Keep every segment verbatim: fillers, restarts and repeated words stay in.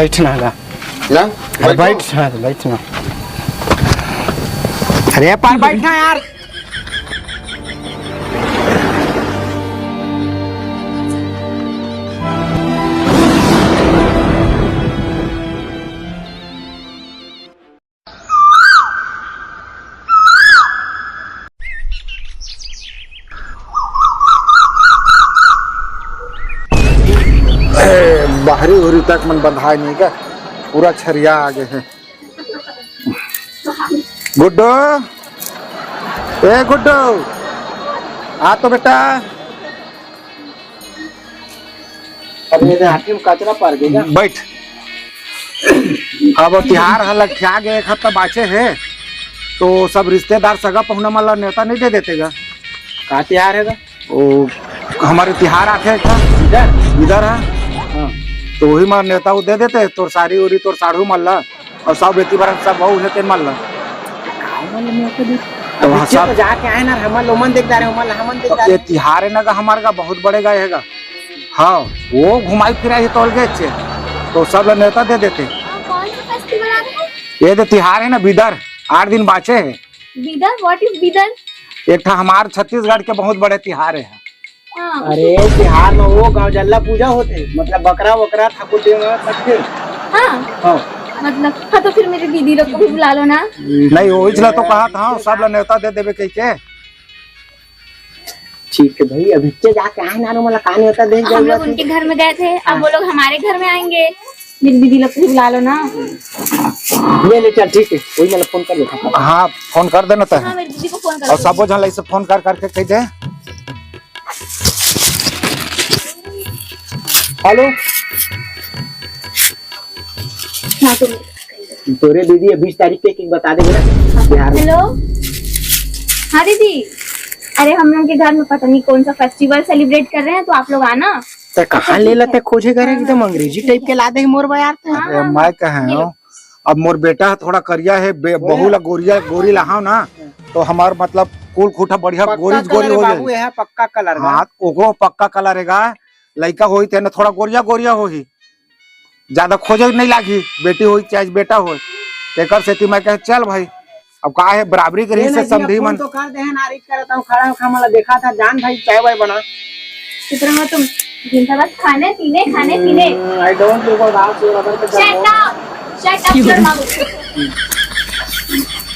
बैठ ना गा। ना? अरे बैठ ना, बैठ ना। अरे पर बैठ ना यार। ए, बाहरी उहरी तक मन बंधाय नहीं का, पूरा छरिया आ गए हैं। गुड्डो, ए गुड्डो, आ तो बेटा। अरे, ये आखिर में कचरा पड़ गया। बैठ। अब तिहार ह लठिया गए, एक हफ्ता बाचे हे, तो सब रिश्तेदार, सगा पहुना मन ला नेवता नहीं दे देते गा? का तिहार हे गा? ओ, हमारे तिहार आथे एक ठा। इधर? इधर है। हाँ। तो वही में नेवता वो दे देते, तोर सारी उरी, तोर साढ़ू मन ला, और सब बेटी बरन सब बहू हे तेन मन ला। तो वहाँ सब तो जाके आए ना, हमन लोमन देख डारे, हमन ला हमन देख तो डारे। ये तिहार है ना गा, हमारे गा बहुत बड़े गा है गा। हाँ, वो घुमाई फिराई ही तोल गए छे, तो सब ला नेवता दे देते। हाँ, कौन सा फेस्टिवल आ रहा है? ये तो तिहार है ना, बिदर, आठ दिन बाचे है। बिदर? What is Bidar? एक ठा हमार छत्तीसगढ़ के बहुत बड़े तिहार है। हाँ। अरे, तिहार में वो गाँव जल्ला पूजा होते, मतलब बकरा वकरा ठाकुर देव में कटते। हाँ। हाँ। मतलब, हाँ, तो फिर मेरी दीदी लोग को भी बुला लो ना। नहीं, वही चला तो कहा था, सब ला नेवता दे देवे कह के। ठीक है भाई, अभी के जाके आए ना, मतलब, कहानी होता देख हम लोग उनके घर में गए थे, अब वो लोग हमारे घर में आएंगे। मेरी दीदी लोग को भी बुला लो ना। ले ले, चल, ठीक है, वही मतलब फोन कर देता हूँ। हाँ, फोन कर देना तो हाँ, है। मेरी दीदी को फोन कर और दो। सबो झन ला इसे फोन कर करके कह दे। हेलो। हाँ, तुम तोरे दीदी, बीस तारीख के एक बता देबे ना, बिहार में। हेलो। हाँ दीदी, अरे हम लोग के घर में पता नहीं कौन सा फेस्टिवल सेलिब्रेट कर रहे हैं, तो आप लोग आना। ते कहाँ ले ला ते खोजे करे, एकदम अंग्रेजी टाइप के ला दे मोर बा यार ते। हाँ, अरे हाँ, मैं हाँ, कहे ये लो। हूँ, अब मोर बेटा ह थोड़ा करिया है, बे-, बहू ला गोरिया, गोरी लहाव ना, तो हमार मतलब कुल खूटा बढ़िया पक्का गोरी ज गोरी कलर है हो बाबू, जाए। यह पक्का कलर बा। हाँ, ओकरो पक्का कलर है गा, लइका होही तेन थोड़ा गोरिया गोरिया होही। ज्यादा खोजे नहीं लागही, बेटी होई चाहे बेटा होई। तेकर सेती मैं कहे, "चल भाई, अब का है, बराबरी के ये रही से ना जी, समधी फोन मन।" तो कर दे, नारी करत हूँ, खड़ा होके हमला देखा था, जान भाई, चाय वाय बना। कितना हो तुम? दिन भर बस खाने पीने, खाने पीने। हम्म, I don't know about that, your other के Shut up! Shut up, your mouth!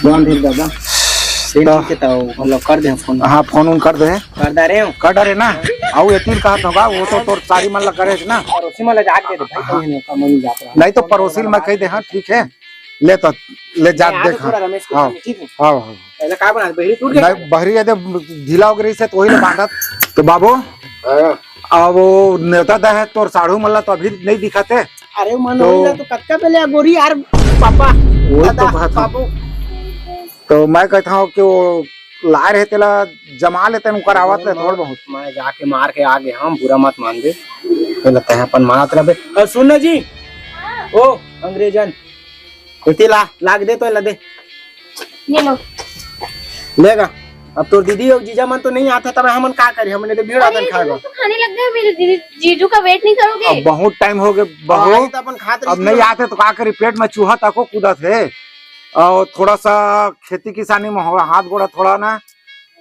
कौन ढील दादा? तो ठीक है, तो मतलब कर दे फोन। हाँ, फोन उन कर दे। कर दे रहे हो? कर डरे ना। आऊ एती ल कहत होगा, वो तो तोर सारी मन ला करे ना। पड़ोसी मन ला जाके दे दे भाई, कहीं नहीं, कम नहीं जात रहा। नहीं तो पड़ोसी ल मैं कह दे, हाँ, ठीक है, ले तो, ले जात मैं आ देख, तो थोड़ा हाँ। रमेश के हाँ, सामने, ठीक है? हाँ, हाँ। पहले का बना, बहरी टूट गया? नहीं, बहरी यदि ढीला हो गई से तो वही ले बांधत। तो बाबू, हाँ। अब वो नेवता दा है, तोर साढ़ू मन ला तो अभी नहीं दिखत है। अरे मन तो हो गया तो कतका पहले गोरी यार, पापा, वो तो दादा, बात है। बाबू। तो मैं कहता हूँ कि वो लाए रहे तेला जमा लेते हैं, ओकर आवत ले थोड़ बहुत। मैं जाके मार के आ गए, हम बुरा मत मान दे। पहले तय अपन मानत रहे। और सुन ना जी, ओ अंग्रेजन, इतनी ला, लाग दे तो ला दे। ये लो। लेगा। अब तोर दीदी और जीजा मन तो नहीं आते, तब हमन का करी? हमने तो भीड़ अरे, आदन खाएगा। तुम तो खाने लग गए, मेरे दीदी, जीजू का वेट नहीं करोगे? अब बहुत टाइम हो गए, हाँ, बहुत। ये तो अपन खात अब रही नहीं थी। आते तो का करी? पेट में चूहा तको कूदत है। और थोड़ा सा खेती किसानी में हो, हाथ गोड़ा थोड़ा ना,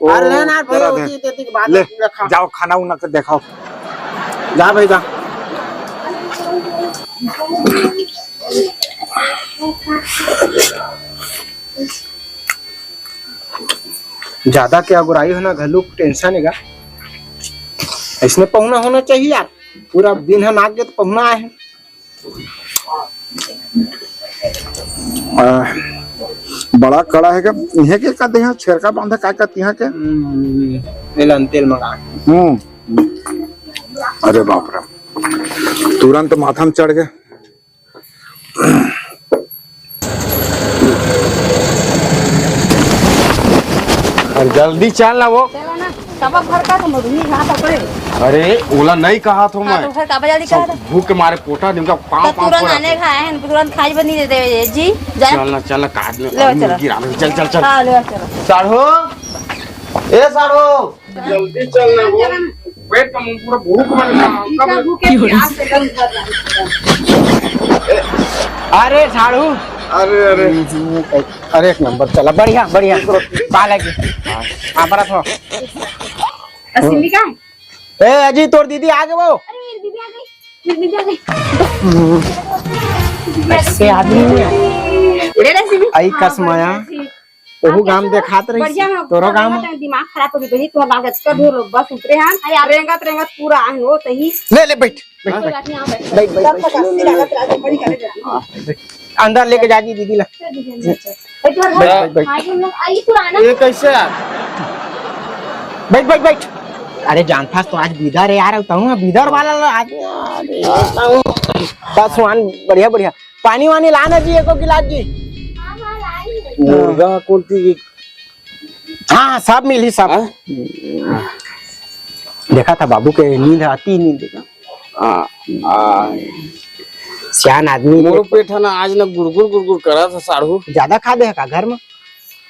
वो अरे ना, ना, भाई, दर्द होती है। है, तेती की बात ले, है, पूरा खा। जाओ, खाना उना के देखाओ। जा भाई, जा। ज्यादा के अगुराई हो ना, घलुक टेंशन है गा। इसमें पहुना होना चाहिए यार, पूरा दिन है नाच के तो पहुना आए हैं। आ, बड़ा कड़ा है का? इहे के का देहा, छेरका बांधा का का तिहा के? हम्म, तेल अन तेल मंगा। हम्म। अरे बाप रे, तुरंत माथा में चढ़ गए। और जल्दी चल ना वो। चलो ना, तब भर का तो मधुनी घाट अपने। अरे, ओला नहीं कहा थो हाँ, मैं। तो फिर काबर जल्दी सब कहा था? भूख के मारे पोटा निमका पाँव, तो पाँव तुरंत फोड़ा। आने खाए हैं, तुरंत खाई बनी देते हैं जी। जाए। चल ना, चल ना, काट ले। ले, चल। गिरा ले, चल, चल, चल। हाँ, ले, चल। साढ़ो, ए साढ़ो। जल्दी चल ना वो। पेट का मुंह पूरा भूख बन गया। इनका भूखे प्यास से दम कर रहा है। अरे साढ़ू। अरे, अरे। अरे एक नंबर चला, बढ़िया, बढ़िया। बालक जी। हाँ, बड़ा थो। असिमिका। ए अजी, तोर दीदी आ गे वो। अरे मेरी दीदी आ गई, मेरी दीदी आ गई। कैसे आदमी है? अरे रश्मि। आई कसमाया। ओहू गांव देखात रही। बढ़िया है, तोरो गांव में। दिमाग खराब हो गई, तो हम आज का ढोल बस उतरे हैं। अरे आप रेंगत रेंगत पूरा आए हो, सही। ले, ले, बैठ, बैठ, कोई बैठ। बात नहीं, आप बैठ। बैठ, बैठ, तब बैठ। तक अस्सी लागत रहा, तो बड़ी करे जाना। हाँ, बैठ। अंदर लेके जाजी दीदी ला। चल दीदी, अंदर चल। बैठ, बैठ, बैठ। हाँ, ये हम लोग, आ, ये पुराना ये है। कैसे यार? बैठ, बैठ, बैठ। अरे जान फास तो आज बिदर है यार, कहूँ बिदर वाला ला आज। अरे, बस वान बढ़िया, बढ़िया। पानी वानी लाना जी, एको गिलास जी। हाँ, हाँ, लाई हूँ। मुर्गा कौन थी? हाँ, हाँ, सब मिली, सब। हाँ? देखा था बाबू के नींद आती ही नहीं, देखा। हाँ, हाँ। सियान आदमी मोरो के पेट है ना, आज ना गुरगुर गुरगुर करा था साढ़ू। ज्यादा खा दे का घर में?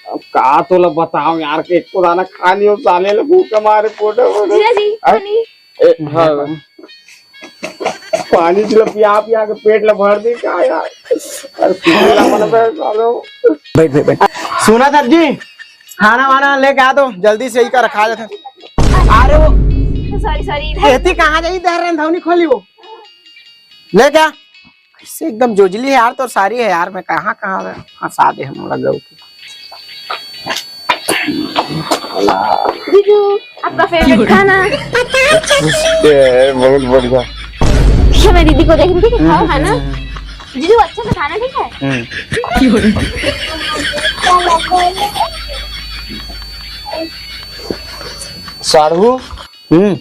अब का तोला बताओ यार, के एको दाना खा नहीं हो साले, ले भूख मारे पोटा पोटा। जीजा जी, हाँ? पानी। ए, हाँ। पानी जिला पिया पिया के पेट ला भर दे का यार। अरे, पीने ला मन बे, सालो। बैठ, बैठ, बैठ। सुना सर जी, खाना वाना लेके आ दो, जल्दी से ही का रखा जाता। अरे वो सॉरी, सॉरी। एती कहाँ जाई, दे रहे धौनी खोली वो। ले क्या? कैसे एकदम जोजली है यार, तो सारी है यार, मैं कहाँ, कहाँ फंसा दे हम लोग गऊ। जीजू, आपका फेवरेट खाना। ए, बहुत बढ़िया। ये मेरी दीदी को देख रही थी कि खाओ खाना। जीजू, अच्छे से खाना, ठीक है? हम्म। साढ़ू, हम्म।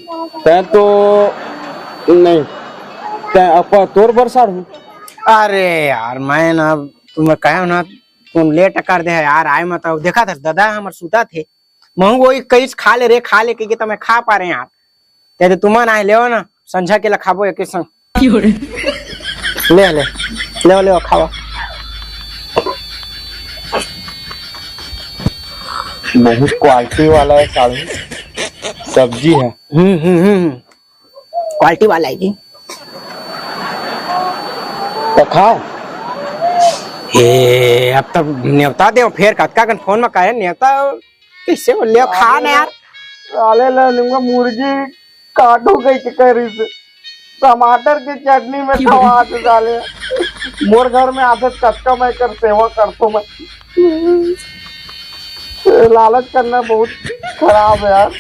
तैं तो नहीं, तैं अपा तोर बर साढ़ू। अरे यार, मैं ना, तुम्हें कहा ना, तुम लेट कर दे यार, आए मत। देखा था दादा हमर सुता थे, महू वही कईच खा ले रे, खा ले कहिके त मैं खा पा रहे यार। ते तुमन आए लेवा ना, संझा के ला खाबो एके संग। ले ले, ले ले, खावा। बहुत क्वालिटी वाला है साढ़ू, सब्जी है। हम्म हम्म हम्म। क्वालिटी वाला है जी। तो खाओ। ए, अब तब नेवता दे, फेर कतका कन फोन में कहे नेवता, कैसे बोल लिया, खा ना यार। साले ले निम्बा मुर्गी काटू कहिके करिस, टमाटर के चटनी में खवात साले। मोर घर में आथे कतका मैं कर सेवा करतो मैं। लालच करना बहुत खराब है यार।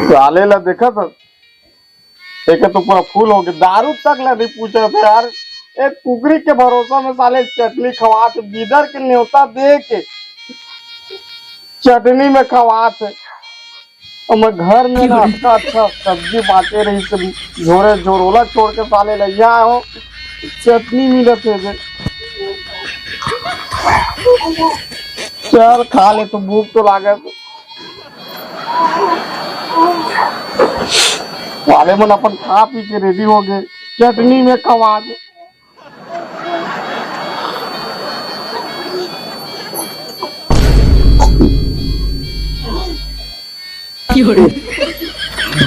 साले ला देखा था, एके तो पूरा फूल हो गया, दारू तक ला नहीं पूछा था यार। एक कुकरी के भरोसा में साले चटनी खवात, बिदर के न्योता दे के चटनी में खवात। और मैं घर में ना अच्छा अच्छा सब्जी बांटे रही, सब झोरे झोरोला छोड़ के साले ले आया हो, चटनी मिलत है जे। चल खा ले, तो भूख तो लागत। साले मन अपन खा पी के रेडी हो गए, चटनी में खवा दे।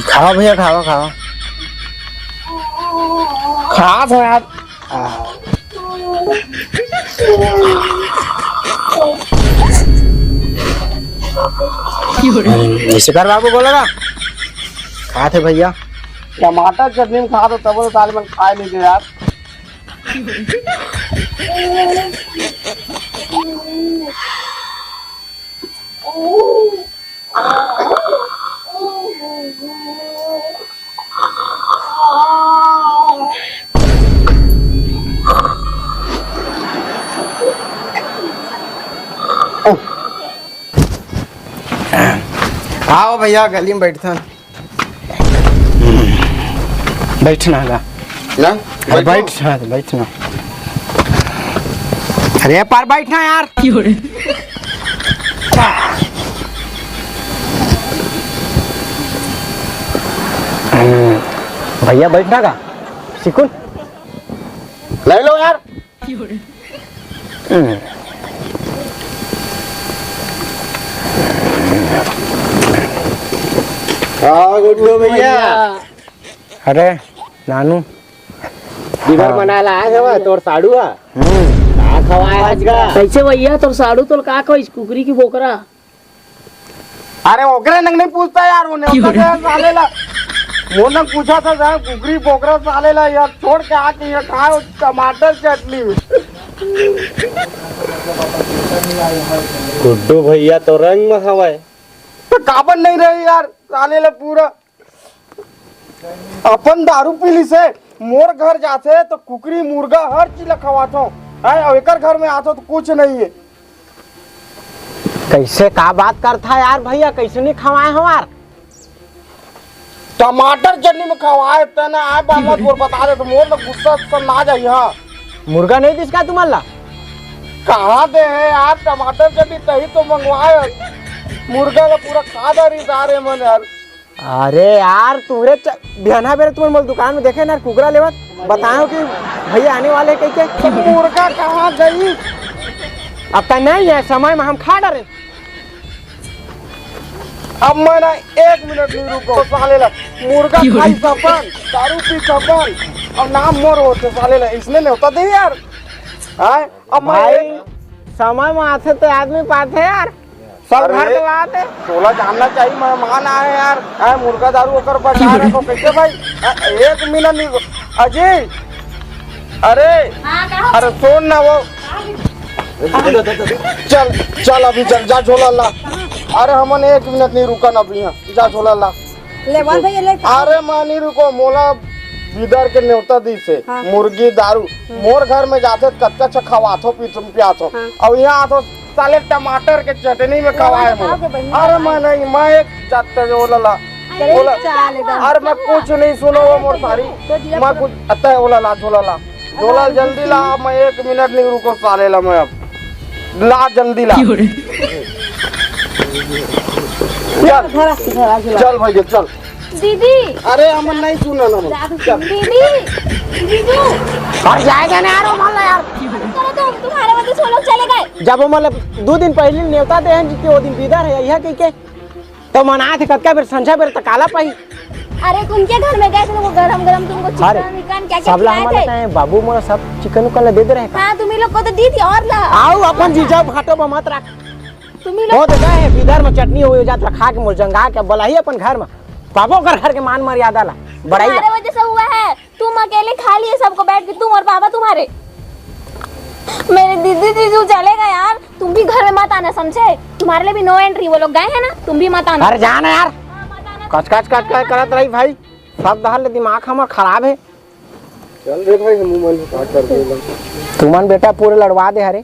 खावा भैया, खावा, खावा। खा तो यार। ऐसे कर बाबू बोलेगा। खाते भैया। टमाटर चटनी में खा तो तब तो साले मन खाए नहीं दे यार। आओ भैया, गली में बैठथन। बैठना गा। ना? अरे बैठो। बैठ, हाँ, बैठना। अरे, पर बैठना यार। हम्म, भैया, बैठना का? सिकुन? ले लो यार। हम्म। हाँ, गुड्डू भैया। अरे, नानू। बिगर हाँ। मनाए ला आए हवा, तोर साड़ू हा। हम्म। का खवाए आज का? कैसे भैया, तोर साड़ू तोल का कहिस, कुकरी की बोकरा? अरे, ओकरे नंग नहीं पूछता यार, वो नेवता क्यों? गया साले ला। वो नंग पूछा था, साहब, कुकरी बोकरा साले ला, यार, छोड़ के आके ये खाओ टमाटर चटनी में। गुड्डू भैया तो रंग में हवाए। तो काबर नहीं रहे यार, साले ला पूरा अपन दारू पी ली से, मोर घर जाथे तो कुकरी, मुर्गा, हर चीज ला खवाथो, हैं, अउ एकर घर में आथो तो कुछ नहीं है। कैसे का बात करथा यार भैया, कैसे नहीं खवाए हमार? टमाटर चटनी में खवाए, तने आए बात मत बोल, बता दे तो मोर ना गुस्सा सब ना जाई। हाँ, मुर्गा नहीं दिस का तुम्हार ला? कहाँ दे है यार, टमाटर चटनी तही तो मंगवाए, मुर्गा ला पूरा खा डारी सारे मन यार। अरे यार, तुमरे च-, बिहाना बेरे तुमन मोला दुकान में देखे ना, कुकरा लेवत, बताओ कि भैया आने वाले कह के। तो मुर्गा कहाँ गई? अब तक नहीं है, समय में हम खा डरे। अब मैं ना एक मिनट नहीं रुको, साले ला मुर्गा खाई सपन, दारू पी सपन, और नाम मोर होते साले ला, इसने नहीं होता दे यार। हाँ, अब मैं भाई, एक समय में आथे तो आदमी पाथे यार। सब घर अरे, के बात है। तोला जानना चाहिए, मेहमान आए यार। आए, मुर्गा दारू ओकर बचा रखो, कैसे भाई? आ, एक मिनट नहीं, अजय, अरे, हाँ, का हो? अरे, सुन ना वो। हाँ। चल, चल, अभी चल, जा झोला ला। अरे, हमन एक मिनट नहीं रुकन अभी यहाँ, जा झोला ला। ले, बोल भैया, ले। अरे, मानी रुको, मोला बिदर के नेवता दी से, हाँ। मुर्गी दारू, हम्म। मोर घर में जाथे, कच्चा अच्छा खवाथो, पीथो, पियाथो। हाँ। अब यहाँ आथो, साले टमाटर के चटनी में खवाए हो। अरे मैं नहीं, मैं एक जाते जो लला। अरे बोला, अरे मैं कुछ नहीं सुनो वो मोर सारी। मैं कुछ अतः बोला ला, झोला ला, झोला जल्दी ला, मैं एक मिनट नहीं रुको साले ला मैं अब। ला जल्दी ला। चल, चल भैया चल। दीदी। अरे अमन नहीं सुना ना। चल। दीदी। जीजू। और जाए जाने आ रहा हूँ मान ला यार। करो तो तुम्हारे वजह से वो लोग चले गए। जब वो मतलब दो दिन पहले नेवता दे हैं जितने वो दिन बिदर है यह कह के तो मना थे कतका बेर संझा बेर तकाला पाई। अरे उनके घर में गए थे वो गरम गरम तुमको अरे, चिकन विकन क्या क्या खिलाए थे। बाबू मोला सब चिकन उकन ला दे दे रहे का? हाँ तुम्ही लोग को तो दी थी और ला। आओ अपन जीजा भाटो बा मत रख। तुम्ही लोग हो तो गए हैं बिदर में चटनी हो जात रखा के मोर जंगा के बलाही अपन घर में। बाबू कर घर के मान मर्यादा ला। बड़ाई तुम्हारे वजह से हुआ है। तुम अकेले खा लिए सबको बैठ के, तुम और पापा तुम्हारे। मेरे दीदी जीजू चले गए यार, तुम भी घर में मत आना समझे। तुम्हारे लिए भी नो एंट्री, वो लोग गए हैं ना, तुम भी मत आना। अरे जाना यार। कच कच कच कच करत रही भाई। सब दहर ले दिमाग हमर खराब है। चल रे भाई हम मन का कर दे। तुमन बेटा पूरे लड़वा दे हरे।